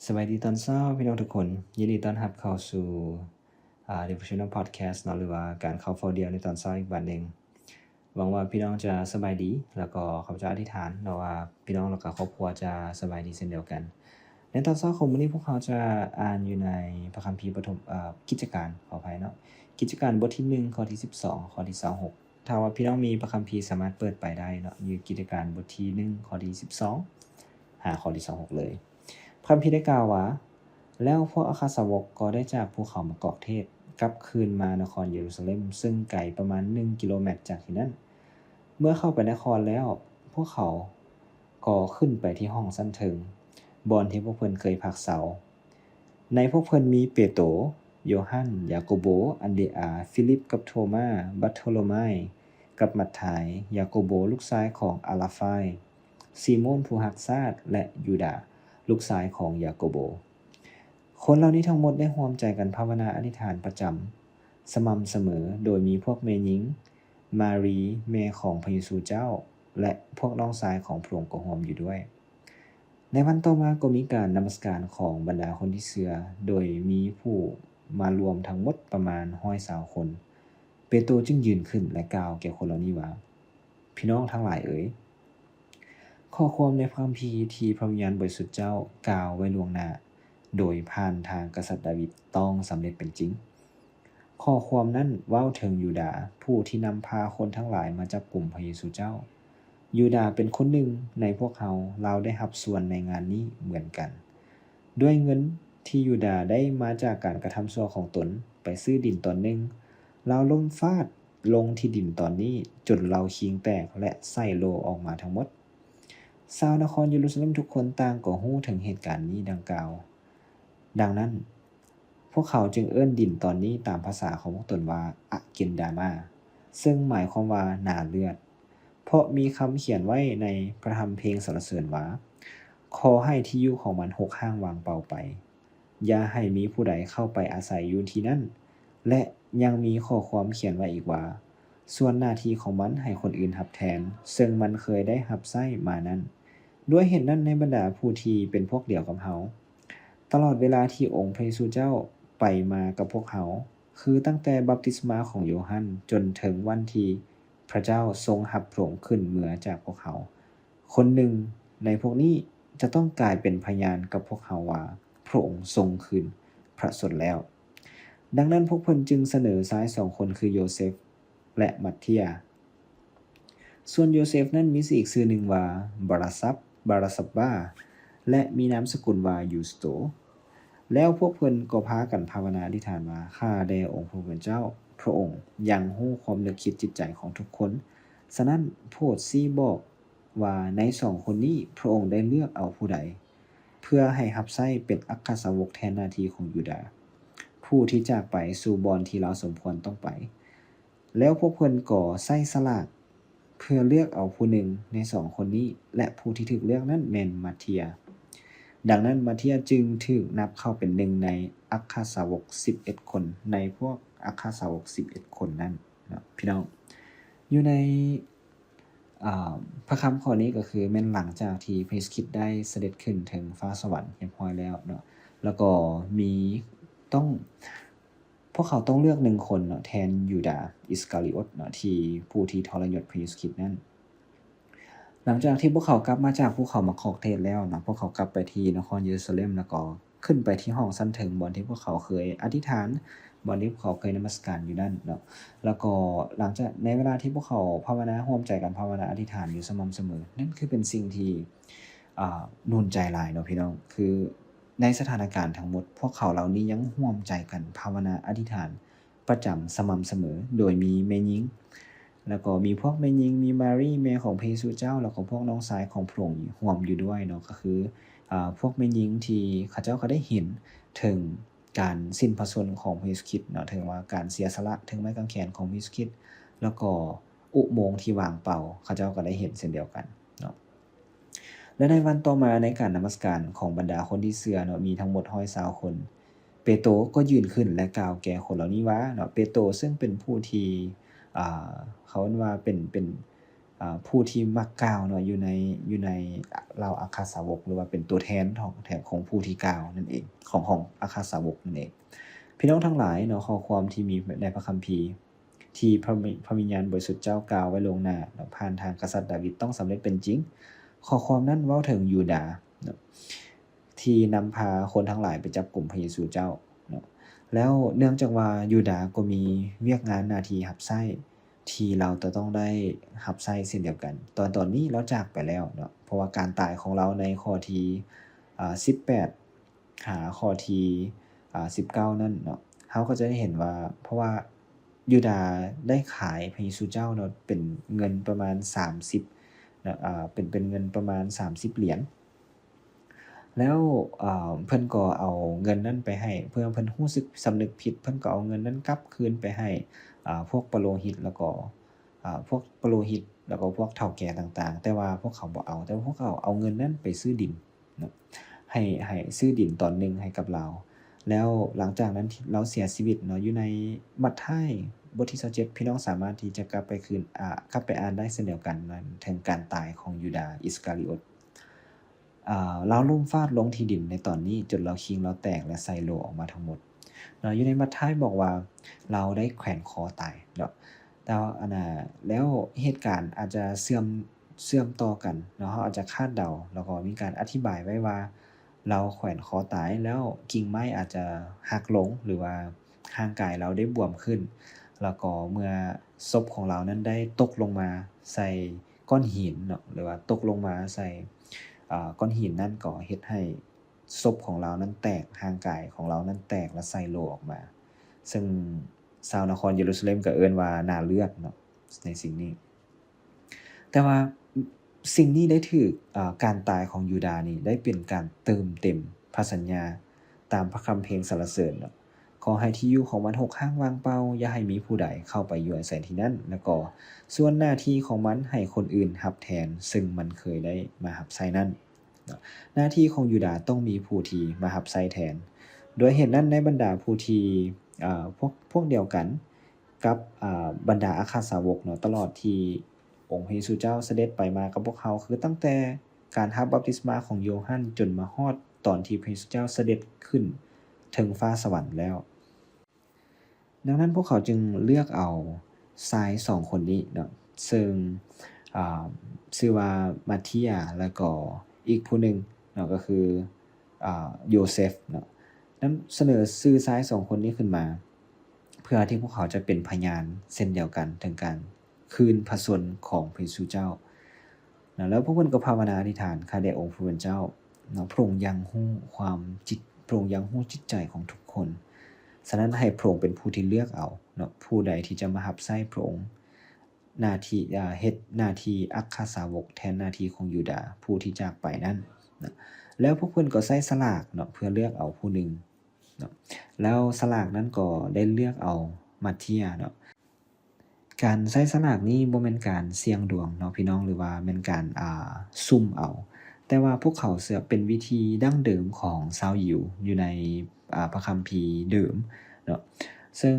ສະບາຍດີຕອນເຊົ້າພີ່ນ້ອງທຸກຄົນ, ຍິນດີຕ້ອນຮັບເຂົ້າສູ່ ອາ Devotional Podcast ເນາະ ຫຼືວ່າການເຂົ້າເຝົ້າດ່ຽວໃນຕອນເຊົ້າອີກບາດໜຶ່ງ. ຫວັງວ່າພີ່ນ້ອງຈະສະບາຍດີ ແລ້ວກໍຂ້າພະເຈົ້າອະທິຖານເນາະວ່າພີ່ນ້ອງ ແລ້ວກໍຄອບຄົວຈະສະບາຍດີເຊັ່ນດຽວກັນ. ໃນຕອນເຊົ້າຂອງມື້ນີ້ ພວກເຮົາຈະອ່ານຢູ່ໃນພະຄຳພີປະຖົມ ເອີ ກິດຈະການ, ຂໍອະໄພເນາະ, ກິດຈະການບົດທີໜຶ່ງ ຂໍ້ທີສິບສອງ ຂໍ້ທີຊາວຫົກ. ຖ້າວ່າພີ່ນ້ອງມີພະຄຳພີ ສາມາດເປີດໄປໄດ້ເນາະ, ຢູ່ກິດຈະການບົດທີໜຶ່ງ ຂໍ້ທີສິບສອງ ຫາຂໍ້ທີຊາວຫົກເລີຍ. ພະຄຳພີໄດ້ກ່າວວ່າ, ແລ້ວພວກອັກຄະສາວົກກໍໄດ້ຈາກພູເຂົາມະກອກເທດ ກັບຄືນມານະຄອນເຢຣູຊາເລັມ, ເຊິ່ງໄກປະມານໜຶ່ງກິໂລແມັດຈາກທີ່ນັ້ນ. ເມື່ອເຂົ້າໄປນະຄອນແລ້ວ, ພວກເຂົາກໍຂຶ້ນໄປທີ່ຫ້ອງຊັ້ນເທິງ, ບ່ອນທີ່ພວກເພິ່ນເຄີຍພັກເຊົາ. ໃນພວກເພິ່ນມີເປໂຕ, ໂຢຮັນ, ຢາໂກໂບ, ອັນເດອາ, ຟີລິບກັບໂທມາ, ບັດໂທໂລມາຍກັບມັດທາຍ, ຢາໂກໂບລູກຊາຍຂອງອາລາຟາຍ, ຊີໂມນຜູ້ຮັກຊາດ ແລະ ຢູດາ ລູກຊາຍຂອງຢາໂກໂບ. ຄົນເຫຼົ່ານີ້ທັງໝົດໄດ້ຮ່ວມໃຈກັນພາວະນາອະທິຖານປະຈຳສະໝ່ຳສະເໝີ, ໂດຍມີພວກແມ່ຍິງມາຣີ ແມ່ຂອງພະເຢຊູເຈົ້າ ແລະ ພວກນ້ອງຊາຍຂອງພະອົງກໍຮ່ວມຢູ່ດ້ວຍ. ໃນວັນຕໍ່ມາກໍມີການນະມັດສະການຂອງບັນດາຄົນທີ່ເຊື່ອ, ໂດຍມີຜູ້ມາລວມທັງໝົດປະມານຮ້ອຍຊາວຄົນ. ເປໂຕຈຶ່ງຢືນຂຶ້ນ ແລະ ກ່າວແກ່ຄົນເຫຼົ່ານີ້ວ່າ, ພີ່ນ້ອງທັງຫຼາຍເອີຍ, ຂໍ້ຄວາມໃນພະຄຳພີທີ່ພະວິນຍານບໍລິສຸດເຈົ້າກ່າວໄວ້ລ່ວງໜ້າໂດຍຜ່ານທາງກະສັດດາວິດຕ້ອງສຳເລັດເປັນຈິງ. ຂໍ້ຄວາມນັ້ນເວົ້າເຖິງຢູດາ, ຜູ້ທີ່ນຳພາຄົນທັງຫຼາຍມາຈັບກຸມພະເຢຊູເຈົ້າ. ຢູດາເປັນຄົນໜຶ່ງໃນພວກເຮົາ, ລາວໄດ້ຮັບສ່ວນໃນງານນີ້ເໝືອນກັນ. ດ້ວຍເງິນທີ່ຢູດາໄດ້ມາຈາກການກະທຳຊົ່ວຂອງຕົນ, ໄປຊື້ດິນຕອນໜຶ່ງ, ລາວລົ້ມຟາດລົງທີ່ດິນຕອນນີ້ ຈົນລາວຄີງແຕກ ແລະ ໃສ່ໂລ່ອອກມາທັງໝົດ. ຊາວນະຄອນເຢຣູຊາເລັມທຸກຄົນຕ່າງກໍຮູ້ເຖິງເຫດການນີ້ດັ່ງກ່າວ. ດັ່ງນັ້ນ, ພວກເຂົາຈຶ່ງເອີ້ນດິນຕອນນີ້ຕາມພາສາຂອງພວກຕົນວ່າ ອາເກນດາມາ, ເຊິ່ງໝາຍຄວາມວ່າໜາເລືອດ, ເພາະມີຄຳຂຽນໄວ້ໃນພະທຳເພງສັນລະເສີນວ່າ, ຂໍໃຫ້ທີ່ຢູ່ຂອງມັນຮົກຮ້າງວ່າງເປົ່າໄປ, ຢ່າໃຫ້ມີຜູ້ໃດເຂົ້າໄປອາໄສຢູ່ທີ່ນັ້ນ, ແລະ ຍັງມີຂໍ້ຄວາມຂຽນໄວ້ອີກວ່າ, ສ່ວນໜ້າທີ່ຂອງມັນໃຫ້ຄົນອື່ນຮັບແທນ, ເຊິ່ງມັນເຄີຍໄດ້ຮັບໃຊ້ມານັ້ນ. ດ້ວຍເຫດນັ້ນ, ໃນບັນດາຜູ້ທີ່ເປັນພວກດຽວກັບເຮົາ, ຕະຫຼອດເວລາທີ່ອົງພະເຢຊູເຈົ້າໄປມາກັບພວກເຮົາ, ຄືຕັ້ງແຕ່ບັບຕິສມາຂອງໂຢຮັນ ຈົນເຖິງວັນທີ່ພະເຈົ້າຊົງຮັບພະອົງຂຶ້ນເມືອຈາກພວກເຮົາ, ຄົນໜຶ່ງໃນພວກນີ້ຈະຕ້ອງກາຍເປັນພະຍານກັບພວກເຮົາວ່າ ພະອົງຊົງຄືນພະຊົນແລ້ວ. ດັ່ງນັ້ນ, ພວກເພິ່ນຈຶ່ງສະເໜີຊາຍສອງຄົນ ຄືໂຢເຊັບ ແລະ ມັດທຽ. ສ່ວນໂຢເຊັບນັ້ນມີຊື່ອີກຊື່ໜຶ່ງວ່າ ບາຣາຊັບ, ບາຣາຊັບບາ ແລະ ມີນາມສະກຸນວ່າ ຢູສໂຕ. ແລ້ວພວກເພິ່ນກໍພາກັນພາວະນາອະທິຖານວ່າ, ຂ້າແດ່ອົງພະຜູ້ເປັນເຈົ້າ, ພະອົງຍັງຮູ້ຄວາມນຶກຄິດຈິດໃຈຂອງທຸກຄົນ, ສະນັ້ນ ໂປດຊີ້ບອກວ່າໃນສອງຄົນນີ້ ພະອົງໄດ້ເລືອກເອົາຜູ້ໃດ ເພື່ອໃຫ້ຮັບໃຊ້ເປັນອັກຄະສາວົກແທນໜ້າທີ່ຂອງຢູດາ, ຜູ້ທີ່ຈາກໄປສູ່ບ່ອນທີ່ລາວສົມຄວນຕ້ອງໄປ. ແລ້ວພວກເພິ່ນກໍໃຊ້ສະຫຼາກເພື່ອເລືອກເອົາຜູ້ໜຶ່ງໃນສອງຄົນນີ້, ແລະ ຜູ້ທີ່ຖືກເລືອກນັ້ນແມ່ນມາທຽຍ. ດັ່ງນັ້ນ ມາທຽຍຈຶ່ງຖືກນັບເຂົ້າເປັນໜຶ່ງໃນອັກຄະສາວົກສິບເອັດຄົນ, ໃນພວກອັກຄະສາວົກສິບເອັດຄົນນັ້ນເນາະ ພີ່ນ້ອງ. ຢູ່ໃນ ອາ ພະຄຳຂໍ້ນີ້ກໍຄືແມ່ນຫຼັງຈາກທີ່ພະເຢຊູຄຣິດໄດ້ສະເດັດຂຶ້ນເຖິງຟ້າສະຫວັນຮຽບຮ້ອຍແລ້ວເນາະ, ແລ້ວກໍມີຕ້ອງ ພວກເຂົາຕ້ອງເລືອກໜຶ່ງຄົນເນາະ ແທນຢູດາອິດສະກາລີອົດເນາະ ທີ່ຜູ້ທີ່ທໍລະຍົດພະເຢຊູຄຣິດນັ້ນ. ຫຼັງຈາກທີ່ພວກເຂົາກັບມາຈາກພູເຂົາມະກອກເທດແລ້ວເນາະ, ພວກເຂົາກັບໄປທີ່ນະຄອນເຢຣູຊາເລັມ ແລ້ວກໍ ຂຶ້ນໄປທີ່ຫ້ອງຊັ້ນເທິງ ບ່ອນທີ່ພວກເຂົາເຄີຍອະທິຖານ, ບ່ອນທີ່ພວກເຂົາເຄີຍນະມັດສະການຢູ່ນັ້ນເນາະ. ແລ້ວກໍຫຼັງຈາກ ໃນເວລາທີ່ພວກເຂົາພາວະນາ, ຮ່ວມໃຈກັນພາວະນາອະທິຖານຢູ່ສະໝ່ຳສະເໝີ, ນັ້ນຄືເປັນສິ່ງທີ່ ອ່າ ໜູນໃຈຫຼາຍເນາະ ພີ່ນ້ອງ. ຄືໃນສະຖານະການທັງໝົດ, ພວກເຂົາເຫຼົ່ານີ້ຍັງຮ່ວມໃຈກັນພາວະນາອະທິຖານ ປະຈຳສະໝ່ຳສະເໝີ ໂດຍມີແມ່ຍິງ ແລ້ວກໍມີພວກແມ່ຍິງ, ມີມາຣີແມ່ຂອງພະເຢຊູເຈົ້າ ແລ້ວກໍພວກນ້ອງຊາຍຂອງພະອົງຮ່ວມຢູ່ດ້ວຍເນາະ. ກໍຄື ອາ ພວກແມ່ຍິງທີ່ເຂົາເຈົ້າກໍໄດ້ເຫັນເຖິງການສິ້ນພະຊົນຂອງພະເຢຊູຄຣິດເນາະ, ເຖິງວ່າການເສຍສະຫຼະເທິງໄມ້ກາງແຂນຂອງພະເຢຊູຄຣິດ ແລ້ວກໍອຸໂມງທີ່ວ່າງເປົ່າ ເຂົາເຈົ້າກໍໄດ້ເຫັນເຊັ່ນດຽວກັນເນາະ. ແລະ ໃນວັນຕໍ່ມາໃນການນະມັດສະການຂອງບັນດາຄົນທີ່ເຊື່ອເນາະ ມີທັງໝົດຮ້ອຍຊາວຄົນ, ເປໂຕກໍຢືນຂຶ້ນ ແລະ ກ່າວແກ່ຄົນເຫຼົ່ານີ້ວ່າເນາະ, ເປໂຕເຊິ່ງເປັນຜູ້ທີ່ ອ່າ ເຂົາເອີ້ນວ່າເປັນ ເປັນ ອາ ຜູ້ທີ່ມັກກ່າວເນາະ ຢູ່ໃນ ຢູ່ໃນເຫຼົ່າອັກຄະສາວົກ ຫຼືວ່າເປັນຕົວແທນຂອງ ແທນຂອງຜູ້ທີ່ກ່າວນັ້ນເອງ ຂອງ ຂອງອັກຄະສາວົກນັ້ນເອງ. ພີ່ນ້ອງທັງຫຼາຍເນາະ, ຂໍ້ຄວາມທີ່ມີໃນພະຄຳພີ ທີ່ພະ ພະວິນຍານບໍລິສຸດເຈົ້າກ່າວໄວ້ລ່ວງໜ້າເນາະ ຜ່ານທາງກະສັດດາວິດ ຕ້ອງສຳເລັດເປັນຈິງ. ຂໍ້ຄວາມນັ້ນເວົ້າເຖິງຢູດາເນາະ ທີ່ນຳພາຄົນທັງຫຼາຍໄປຈັບກຸມພະເຢຊູເຈົ້າເນາະ. ແລ້ວເນື່ອງຈາກວ່າຢູດາກໍມີວຽກງານໜ້າທີ່ຮັບໃຊ້ ທີ່ລາວຈະຕ້ອງໄດ້ຮັບໃຊ້ເຊັ່ນດຽວກັນ. ຕອນ ຕອນນີ້ລາວຈາກໄປແລ້ວເນາະ, ເພາະວ່າການຕາຍຂອງລາວໃນຂໍ້ທີ ອາ ສິບແປດ ຫາຂໍ້ທີ ອາ ສິບເກົ້ານັ້ນເນາະ, ເຮົາກໍຈະໄດ້ເຫັນວ່າ ເພາະວ່າຢູດາໄດ້ຂາຍພະເຢຊູເຈົ້າເນາະ ເປັນເງິນປະມານສາມສິບເນາະ ອາ ເປັນ ເປັນເງິນປະມານສາມສິບຫຼຽນ. ແລ້ວ ອາ ເພິ່ນກໍເອົາເງິນນັ້ນໄປໃຫ້ ເມື່ອເພິ່ນຮູ້ສຶກສຳນຶກຜິດ ເພິ່ນກໍເອົາເງິນນັ້ນກັບຄືນໄປໃຫ້ ອາ ພວກປະໂລຫິດ ແລ້ວກໍ ອາ ພວກປະໂລຫິດ ແລ້ວກໍພວກເຖົ້າແກ່ຕ່າງໆ, ແຕ່ວ່າພວກເຂົາບໍ່ເອົາ, ແຕ່ວ່າພວກເຂົາເອົາເງິນນັ້ນໄປຊື້ດິນເນາະ ໃຫ້ ໃຫ້ຊື້ດິນຕອນໜຶ່ງໃຫ້ກັບລາວ. ແລ້ວຫຼັງຈາກນັ້ນລາວເສຍຊີວິດເນາະ ຢູ່ໃນມັດທາຍບົດທີຊາວເຈັດ ພີ່ນ້ອງສາມາດທີ່ຈະກັບໄປຄືນ ອາ ກັບໄປອ່ານໄດ້ເຊັ່ນດຽວກັນ ເຖິງການຕາຍຂອງຢູດາອິດສະກາລິໂອດ. ອາ ລາວລົ້ມຟາດລົງທີ່ດິນໃນຕອນນີ້ ຈົນລາວຄິງລາວແຕກ ແລະ ໄຊໂລອອກມາທັງໝົດເນາະ. ຢູ່ໃນມັດທາຍບອກວ່າລາວໄດ້ແຂວນຄໍຕາຍເນາະ. ແລ້ວ ອັນນ່າ ແລ້ວເຫດການອາດຈະເຊື່ອມ ເຊື່ອມຕໍ່ກັນເນາະ, ເຮົາອາດຈະຄາດເດົາ ແລ້ວກໍມີການອະທິບາຍໄວ້ວ່າ ລາວແຂວນຄໍຕາຍ ແລ້ວກິ່ງໄມ້ອາດຈະຫັກລົງ ຫຼືວ່າຮ່າງກາຍລາວໄດ້ບວມຂຶ້ນ, ແລ້ວກໍເມື່ອສົບຂອງລາວນັ້ນໄດ້ຕົກລົງມາໃສ່ ກ້ອນຫີນເນາະ ຫຼືວ່າຕົກລົງມາໃສ່ ອາ ກ້ອນຫີນນັ້ນ ກໍເຮັດໃຫ້ສົບຂອງລາວນັ້ນແຕກ, ຮ່າງກາຍຂອງລາວນັ້ນແຕກ ແລະ ໄຊໂລອອກມາ. ເຊິ່ງຊາວນະຄອນເຢຣູຊາເລັມກໍເອີ້ນວ່າໜ້າເລືອດເນາະ ໃນສິ່ງນີ້. ແຕ່ວ່າສິ່ງນີ້ໄດ້ຖືກ ອາ ການຕາຍຂອງຢູດານີ້ໄດ້ເປັນການເຕີມເຕັມພະສັນຍາ ຕາມພະຄຳເພງສັນລະເສີນເນາະ. ຂໍໃຫ້ທີ່ຢູ່ຂອງມັນຮົກຮ້າງວ່າງເປົ່າ, ຢ່າໃຫ້ມີຜູ້ໃດເຂົ້າໄປຢູ່ອາໄສທີ່ນັ້ນ, ແລ້ວກໍສ່ວນໜ້າທີ່ຂອງມັນໃຫ້ຄົນອື່ນຮັບແທນ, ເຊິ່ງມັນເຄີຍໄດ້ມາຮັບໃຊ້ນັ້ນເນາະ. ໜ້າທີ່ຂອງຢູດາຕ້ອງມີຜູ້ທີ່ມາຮັບໃຊ້ແທນ. ດ້ວຍເຫດນັ້ນ, ໃນບັນດາຜູ້ທີ່ ເອີ ພວກ ພວກດຽວກັນກັບ ອາ ບັນດາອັກຄະສາວົກເນາະ, ຕະຫຼອດທີ່ອົງພະເຢຊູເຈົ້າສະເດັດໄປມາກັບພວກເຮົາ, ຄືຕັ້ງແຕ່ ການຮັບບັບຕິສມາຂອງໂຢຮັນ ຈົນມາຮອດຕອນທີ່ພະເຢຊູເຈົ້າສະເດັດຂຶ້ນເທິງຟ້າສະຫວັນແລ້ວ. ດັ່ງນັ້ນພວກເຂົາຈຶ່ງເລືອກເອົາຊາຍສອງຄົນນີ້ເນາະ, ເຊິ່ງ ອາ ຊື່ວ່າມາເທຍ ແລະ ກໍອີກຜູ້ໜຶ່ງເນາະ ກໍຄື ອາ ໂຢເຊັບເນາະ, ນຳສະເໜີຊື່ຊາຍສອງຄົນນີ້ຂຶ້ນມາ ເພື່ອທີ່ພວກເຂົາຈະເປັນພະຍານເຊັ່ນດຽວກັນເຖິງການ ຄືນພະຊົນຂອງພະເຢຊູເຈົ້ານະ. ແລ້ວພວກເພິ່ນກໍພາວະນາອະທິຖານ ຂ້າແດ່ອົງຜູ້ເປັນເຈົ້າເນາະ, ພະອົງຍັງຮູ້ຄວາມຈິດ ພະອົງຍັງຮູ້ຈິດໃຈຂອງທຸກຄົນ. ສະນັ້ນໃຫ້ພະອົງເປັນຜູ້ທີ່ເລືອກເອົາເນາະ, ຜູ້ໃດທີ່ຈະມາຮັບໃຊ້ພະອົງ ໜ້າທີ່ ອາ ເຮັດໜ້າທີ່ອັກຄະສາວົກແທນໜ້າທີ່ຂອງຢູດາ ຜູ້ທີ່ຈາກໄປນັ້ນນະ. ແລ້ວພວກເພິ່ນກໍໃຊ້ສະຫຼາກເນາະ ເພື່ອເລືອກເອົາຜູ້ໜຶ່ງ ເນາະ, ແລ້ວສະຫຼາກນັ້ນກໍໄດ້ເລືອກເອົາມາເທຍເນາະ. ການໃຊ້ສະຫຼາກນີ້ບໍ່ແມ່ນການສ່ຽງດວງເນາະພີ່ນ້ອງ ຫຼືວ່າແມ່ນການ ອ່າ ສຸ່ມເອົາ, ແຕ່ວ່າພວກເຂົາເຊື່ອເປັນວິທີດັ້ງເດີມຂອງຊາວຢິວຢູ່ໃນ ອ່າ ພະຄຳພີເດີມເນາະ, ເຊິ່ງ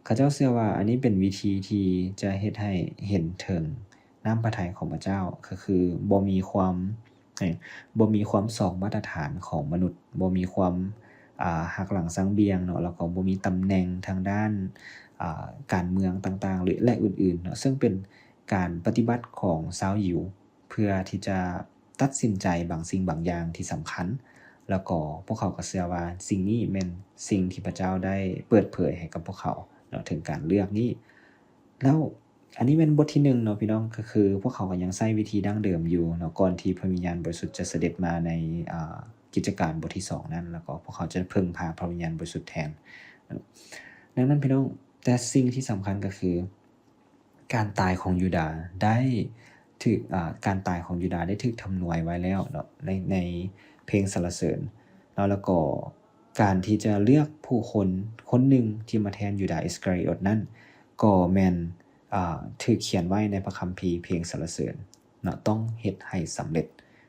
ເຂົາເຈົ້າເຊື່ອວ່າອັນນີ້ເປັນວິທີທີ່ຈະເຮັດໃຫ້ເຫັນເຖິງ ນ້ຳພະໄທຂອງພະເຈົ້າ ກໍຄືບໍ່ມີຄວາມ ບໍ່ມີຄວາມສອງມາດຕະຖານຂອງມະນຸດ, ບໍ່ມີຄວາມ ອ່າ ຫັກຫຼັງສັງບຽງເນາະ, ແລ້ວກໍບໍ່ມີຕຳແໜ່ງທາງດ້ານ ອ່າ ການເມືອງຕ່າງໆ ຫຼື ແລະ ອື່ນໆເນາະ, ເຊິ່ງເປັນການປະຕິບັດຂອງຊາວຢິວ ເພື່ອທີ່ຈະຕັດສິນໃຈບາງສິ່ງບາງຢ່າງທີ່ສຳຄັນ, ແລ້ວກໍພວກເຂົາກໍເຊື່ອວ່າສິ່ງນີ້ແມ່ນສິ່ງທີ່ພະເຈົ້າໄດ້ເປີດເຜີຍໃຫ້ກັບພວກເຂົາເນາະ ເຖິງການເລືອກນີ້. ແລ້ວ ອັນນີ້ແມ່ນບົດທີໜຶ່ງເນາະພີ່ນ້ອງ, ກໍຄືພວກເຂົາກໍຍັງໃຊ້ວິທີດັ້ງເດີມຢູ່ເນາະ ກ່ອນທີ່ພະວິນຍານບໍລິສຸດຈະສະເດັດມາໃນ ອ່າ ກິດຈະການບົດທີສອງນັ້ນ, ແລ້ວກໍພວກເຂົາຈະເພິ່ງພາພະວິນຍານບໍລິສຸດແທນເນາະ. ດັ່ງນັ້ນພີ່ນ້ອງ, ແຕ່ສິ່ງທີ່ສຳຄັນກໍຄື ການຕາຍຂອງຢູດາໄດ້ຖືກ ອ່າ ການຕາຍຂອງຢູດາໄດ້ຖືກທຳນວຍໄວ້ແລ້ວເນາະ ໃນ ໃນເພງສັນລະເສີນເນາະ, ແລ້ວກໍ ການທີ່ຈະເລືອກຜູ້ຄົນຄົນໜຶ່ງທີ່ມາແທນຢູດາອິດສະກາລິໂອດນັ້ນ ກໍແມ່ນ ອ່າ ຖືກຂຽນໄວ້ໃນພະຄຳພີເພງສັນລະເສີນເນາະ, ຕ້ອງເຮັດໃຫ້ສຳເລັດ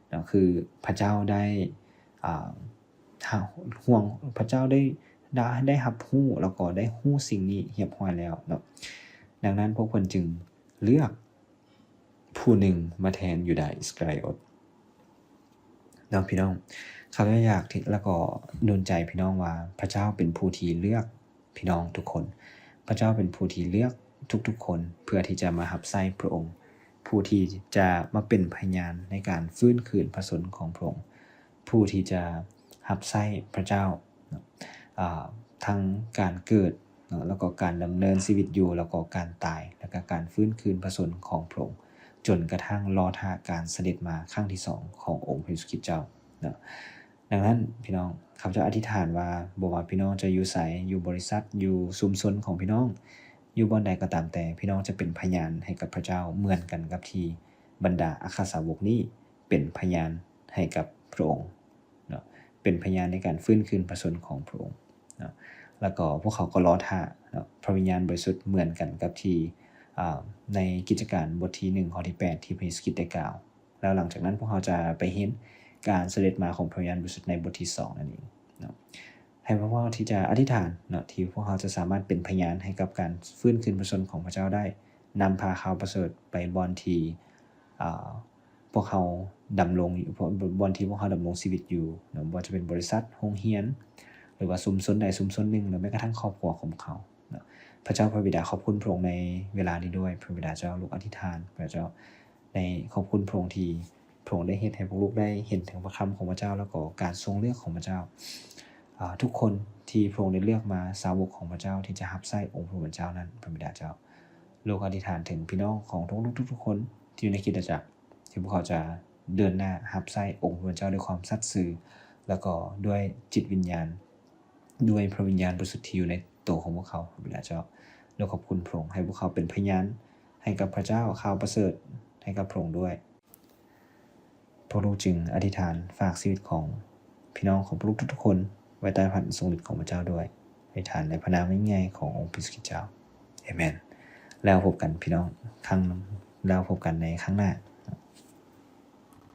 ເນາະ, ຄືພະເຈົ້າໄດ້ ອ່າ ຫາ ຫ່ວງ ພະເຈົ້າໄດ້ ໄດ້ ໄດ້ຮັບຮູ້ ແລ້ວກໍໄດ້ຮູ້ສິ່ງນີ້ຮຽບຮ້ອຍແລ້ວເນາະ. ດັ່ງນັ້ນພວກເພິ່ນຈຶ່ງເລືອກ ຜູ້ໜຶ່ງມາແທນຢູດາອິດສະກາຣິໂອດ. ເນາະ ພີ່ນ້ອງ, ຂ້າພະເຈົ້າຢາກທີ່ ແລ້ວກໍໜູນໃຈພີ່ນ້ອງວ່າ ພະເຈົ້າເປັນຜູ້ທີ່ເລືອກພີ່ນ້ອງທຸກຄົນ. ພະເຈົ້າເປັນຜູ້ທີ່ເລືອກທຸກໆຄົນ ເພື່ອທີ່ຈະມາຮັບໃຊ້ພະອົງ, ຜູ້ທີ່ຈະມາເປັນພະຍານໃນການຟື້ນຄືນພະຊົນຂອງພະອົງ, ຜູ້ທີ່ຈະຮັບໃຊ້ພະເຈົ້າ ເນາະ ອາ ທັງການເກີດເນາະ ແລ້ວກໍການດຳເນີນຊີວິດຢູ່ ແລ້ວກໍການຕາຍ ແລ້ວກໍການຟື້ນຄືນພະຊົນຂອງພະອົງ ຈົນກະທັ້ງລໍຖ້າການສະເດັດມາຄັ້ງທີສອງຂອງອົງພະເຢຊູຄຣິດເຈົ້າເນາະ. ດັ່ງນັ້ນ ພີ່ນ້ອງ, ຂ້າພະເຈົ້າອະທິຖານວ່າ ບໍ່ວ່າພີ່ນ້ອງຈະຢູ່ໃສ, ຢູ່ບໍລິສັດ, ຢູ່ຊຸມຊົນຂອງພີ່ນ້ອງ, ຢູ່ບ່ອນໃດກໍຕາມແຕ່, ພີ່ນ້ອງຈະເປັນພະຍານໃຫ້ກັບພະເຈົ້າ ເໝືອນກັນກັບທີ່ບັນດາອັກຄະສາວົກນີ້ເປັນພະຍານໃຫ້ກັບພະອົງ ເນາະ, ເປັນພະຍານໃນການຟື້ນຄືນພະຊົນຂອງພະອົງເນາະ. ແລ້ວກໍພວກເຂົາກໍລໍຖ້າເນາະ ພະວິນຍານບໍລິສຸດ ເໝືອນກັນກັບທີ່ ອາ ໃນກິດຈະການບົດທີໜຶ່ງ ຂໍ້ທີແປດ ທີ່ພະເຢຊູຄຣິດໄດ້ກ່າວ. ແລ້ວຫຼັງຈາກນັ້ນ ພວກເຮົາຈະໄປເຫັນການສະເດັດມາຂອງພະວິນຍານບໍລິສຸດໃນບົດທີສອງນັ້ນເອງເນາະ. ໃຫ້ພວກເຮົາທີ່ຈະອະທິຖານເນາະ ທີ່ພວກເຮົາຈະສາມາດເປັນພະຍານໃຫ້ກັບການຟື້ນຄືນພະຊົນຂອງພະເຈົ້າໄດ້, ນຳພາຂ່າວປະເສີດໄປບ່ອນທີ່ ອາ ພວກເຮົາດຳລົງຢູ່ ບ່ອນທີ່ພວກເຮົາດຳລົງຊີວິດຢູ່ເນາະ, ບໍ່ວ່າຈະເປັນບໍລິສັດ, ໂຮງຮຽນ ຫຼືວ່າຊຸມຊົນໃດຊຸມຊົນໜຶ່ງ ຫຼືແມ້ກະທັ້ງຄອບຄົວຂອງເຂົາເນາະ. ພະເຈົ້າພະບິດາ ຂອບຄຸນພະອົງໃນເວລານີ້ດ້ວຍ. ພະບິດາເຈົ້າ, ລູກອະທິຖານ ພະເຈົ້າ ໃນ ຂອບຄຸນພະອົງທີ່ພະອົງໄດ້ເຮັດໃຫ້ພວກລູກໄດ້ເຫັນເຖິງພະຄຳຂອງພະເຈົ້າ ແລ້ວກໍການຊົງເລືອກຂອງພະເຈົ້າ. ອາ ທຸກຄົນທີ່ພະອົງໄດ້ເລືອກມາ, ສາວົກຂອງພະເຈົ້າທີ່ຈະຮັບໃຊ້ອົງພະຜູ້ເປັນເຈົ້ານັ້ນ, ພະບິດາເຈົ້າ, ລູກອະທິຖານເຖິງພີ່ນ້ອງຂອງທຸກໆຄົນທີ່ຢູ່ໃນຄຣິສຕະຈັກ ທີ່ພວກເຂົາຈະເດີນໜ້າຮັບໃຊ້ອົງພະຜູ້ເປັນເຈົ້າດ້ວຍຄວາມສັດຊື່ ແລ້ວກໍດ້ວຍຈິດວິນຍານ, ດ້ວຍພະວິນຍານບໍລິສຸດທີ່ຢູ່ໃນໂຕຂອງພວກເຂົາ, ພະບິດາເຈົ້າ. ແລ້ວຂອບຄຸນພະອົງ ໃຫ້ພວກເຂົາເປັນພະຍານໃຫ້ກັບພະເຈົ້າ, ຂ່າວປະເສີດໃຫ້ກັບພະອົງດ້ວຍ. ພວກລູກຈຶ່ງອະທິຖານຝາກຊີວິດຂອງພີ່ນ້ອງຂອງພວກລູກທຸກໆຄົນ ໄວ້ໃຕ້ພະຫັດອັນຊົງລິດຂອງພະເຈົ້າດ້ວຍ. ອະທິຖານໃນພະນາມອັນຍິ່ງໃຫຍ່ຂອງອົງພະເຢຊູຄຣິດເຈົ້າ. ເອເມນ. ແລ້ວພົບກັນພີ່ນ້ອງ ຄັ້ງ ແລ້ວພົບກັນໃນຄັ້ງໜ້າ.